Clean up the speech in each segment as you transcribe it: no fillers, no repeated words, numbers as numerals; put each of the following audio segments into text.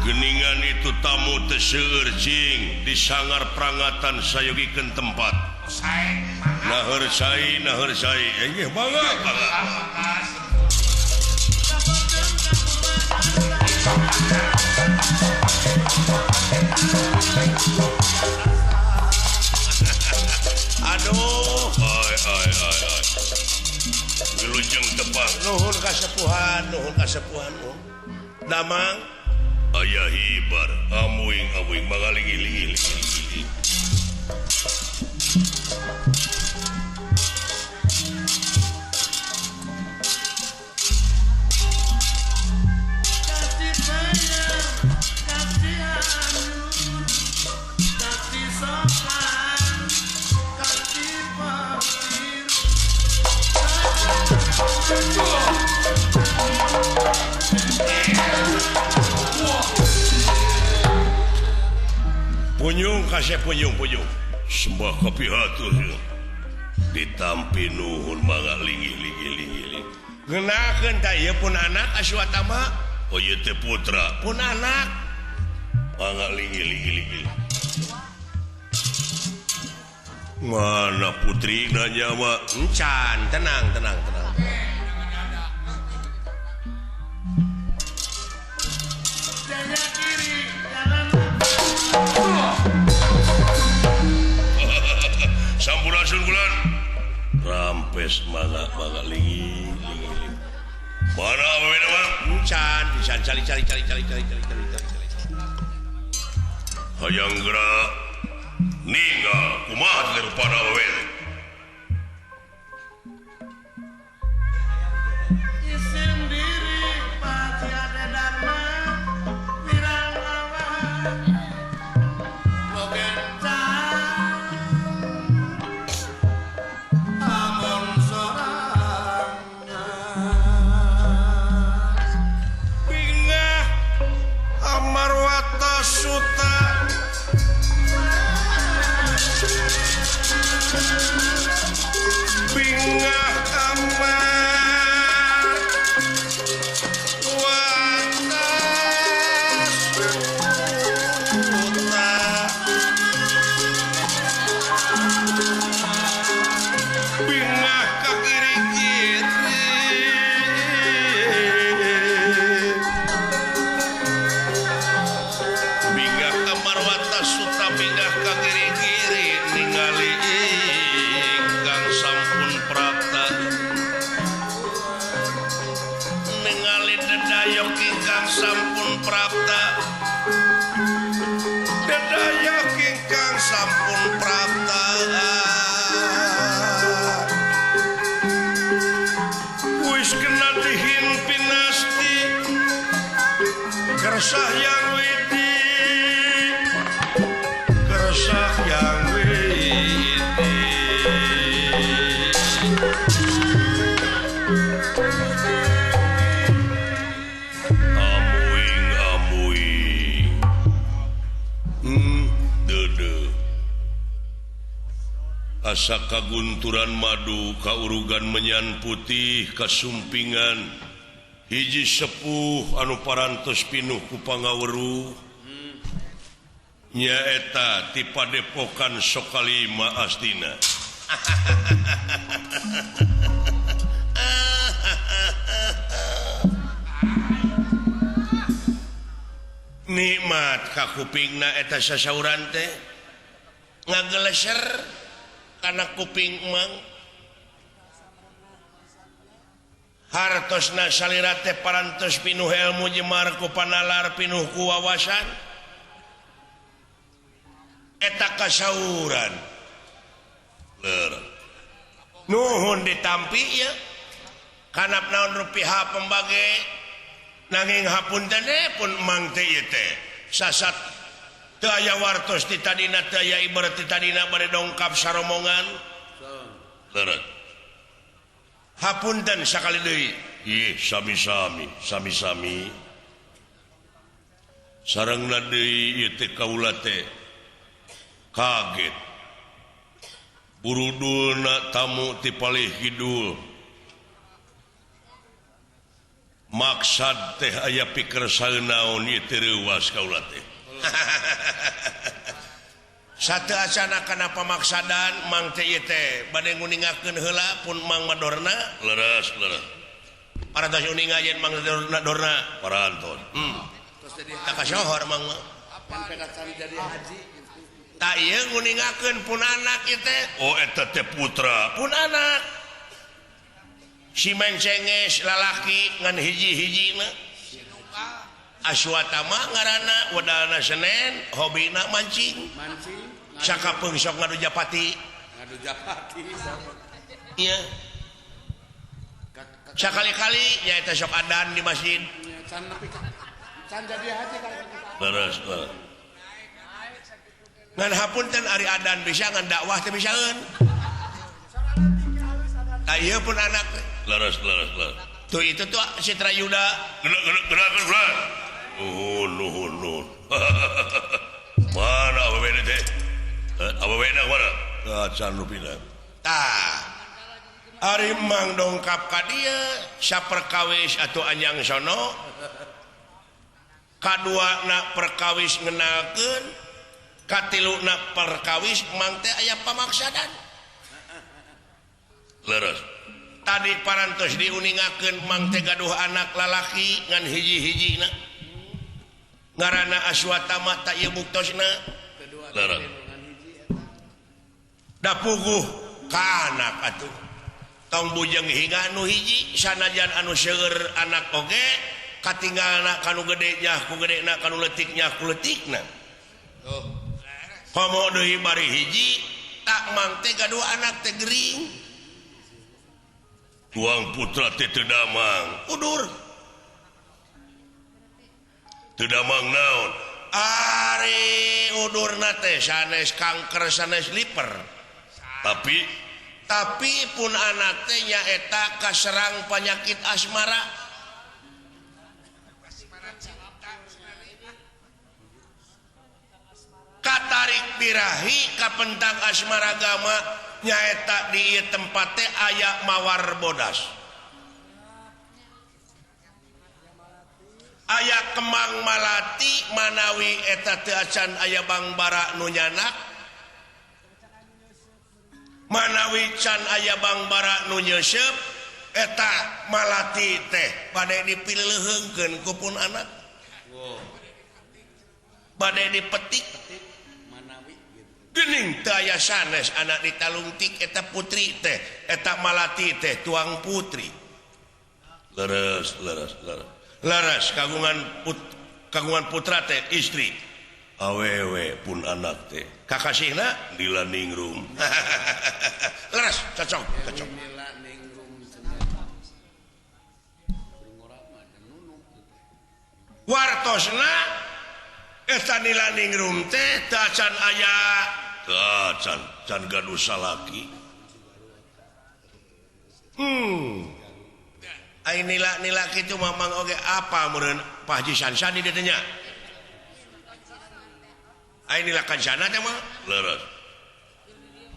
Geningan itu tamu teu seueur cing disangar prangatan sayogikeun tempat. Naheur cai, naheur cai. Nggih mangga, mangga. Aduh, oi oi oi oi. Wilujeng tepang. Nuhun kasepuhan, nuhun kasepuhan. Damang aya hibar, amuing amuing mangaling-iling-iling. Kasih sayang, kasih anur, kasih sopan, kasih papir. Punyung kasih punyung punyung sembah kopi hatur ditampi nuhun mangga linggih linggih linggih ngenakeun tah ieu pun anak Aswatama. Oh ieu teh putra pun anak mangga linggih linggih linggih. Mana putrina nyawa encan tenang tenang tenang. Sampurasun bulan rampes mangga mangga linggih linggih linggih. Mana awewe mah encan pisan cari cari cari cari cari cari cari cari. Hayang geura ninggal kumaha teh rupana awewe. Isim diri pati ada dharma wirang awan logencan amun sorangan bingah amarwata suta bingah amar wata suta bingah ka kiri kiri bingah amar wata suta bingah ka kiri kiri ningali ingkang sampun prapta ningali dedayok ingkang sampun prapta dedayok ingkang sampun prapta wis kena dihin pinasti kersah yang widi kersah yang widi. Amuing amuing dede asa kagunturan madu kaurugan menyan putih kasumpingan hiji sepuh anu parantos pinuh ku pangaweruh nyaeta ti padepokan Sokalima astina. Nikmat ka kupingna eta sasauran teh ngageleser kana kuping mang hartosna salira teh parantos pinuh ilmu jemar ku panalar pinuh ku wawasan eta kasauran leur nuhun ditampi ieu kanap naon rupiah pembage nanging hapunten pun mang teh ieu teh sasat teu aya wartos ti tadina teu aya ibarat ti tadina bade dongkap saromongan leureuh hapunten sakali deui ih sami-sami sami-sami sarengna deui ieu teh kaula teh kaget burudulna tamu ti palih kidul Maksad teh aya pikir naon ieu teh reuwas kaula teh. Satu acana kana pamaksadan mang teh ieu teh bade nguningakeun heula pun Mang Madorna leres leres. Parantos uninga yen Mang Madorna parantos. Terus jadi Tak kasohor Mang mah. Pan pedacan jadi haji. Tak ieu nguningakeun pun anak ieu teh. Oh eta teh putra pun anak. Si mencenges lalaki ngan hiji-hijina Aswatama ngaranna wedalna Senen hobina mancing. Mancing. Sakapeung sok ngadu japati. Ngadu japati. Iya. Sakali-kali nyaeta sok adan di masjid. Can nepi can jadi haji leres leres. Ngan hapunten ari adan bisa ngan dakwah teh bisaeun. Tah ieu pun anak leres leres leres. Tuh itu tuh Citra Yuda. Gerak gerak gerak. Nuhun nuhun nuhun. Mana awewe teh? Awewe na mana? Acan rupina. Tah. Ari Mang dongkap ka dieu saperkawis atuh anjang sono. Kadua na perkawis ngenalkeun, katilu na perkawis mang teh aya pamaksadan. Leres. Tadi parantos diuningakeun mang teh gaduh anak lalaki ngan hiji-hijina. Ngaranna Aswatama tak ieu buktosna. Leres. Da puguh ka anak atuh. Tong bujeng hingga anu hiji sanajan anu seueur anak oge katinggalna kanu gede nyah ku gedena kanu leutik nyah ku leutikna. Komo deui bari hiji tak mang teh gaduh anak teh gering. Tuang putra teh teu damang udur. Teu damang naon? Ari udurna teh sanes kanker sanes liver. Tapi pun anak teh nyaeta kaserang penyakit asmara. Katarik birahi kapentang asmara gama nyaeta di ieu tempat teh aya mawar bodas. Aya kemang malati manawi eta teu acan aya bangbara nu nyanak. Manawi can aya bangbara nu nyeuseup eta malati teh bade dipileuheungkeun ku pun anak. Bade dipetik geuning teu aya sanes anak ditalungtik eta putri teh eta malati teh tuang putri. Leres leres leres. Leres kagungan putra teh istri awewe pun anak teh kakasihna Nila Ningrum. Leres cocok cocok. Wartosna eta Nila Ningrum teh teu acan aya teu acan can gaduh salaki. Ai nila-nila kitu mamang oge apa meureun Pak Haji Sansan di dieu teh nya. Ai nila kancana teh mah leres.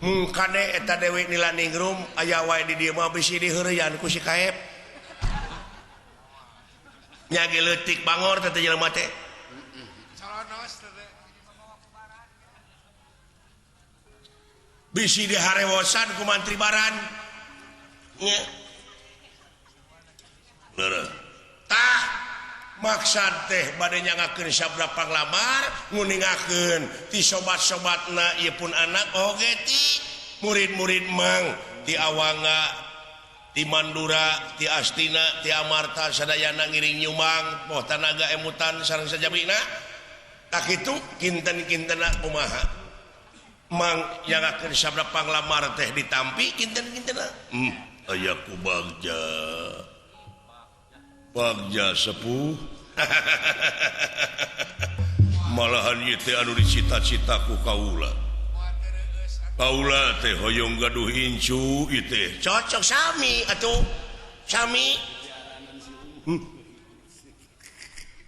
Mung kade eta Dewi Nila Ningrum aya wae di dieu mah bisi diheureuyan ku si Kaep. Nya ge leutik bangor teh jelema teh. Bisi diharewosan ku mantri baran. Nya. Leres. Tah maksad teh bade nyangakeun sabda panglamar nguningakeun ti sobat-sobatna ieu pun anak oge ti murid-murid mang ti Awangga ti Mandura ti Astina ti Amarta sadayana ngiring nyumbang poh tanaga emutan sareng sajabina tak kitu kinten-kintenna kumaha mang nyangakeun sabda panglamar teh ditampi kinten-kintenna aya ku bagja Bagja sepuh. Malahan ieu teh anu dicita-cita ku kaula. Kaula teh hoyong gaduh incu ieu teh. Cocok sami atuh. Sami.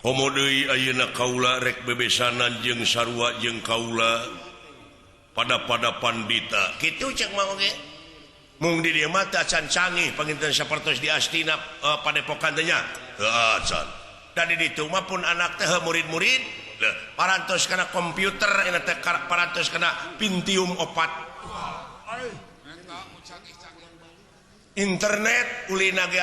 Komo deui ayeuna kaula rek bebesanan jeung sarua jeung kaula pada-pada pandita. Kitu cek mah oge. Mung di dieu mah teu acan canggih panginten sapertos di Astina padepokan teh nya. Heeh, can. Da di ditu mah pun anak teh murid-murid parantos kana komputer eta teh, parantos kana Pentium 4, internet ulina ge.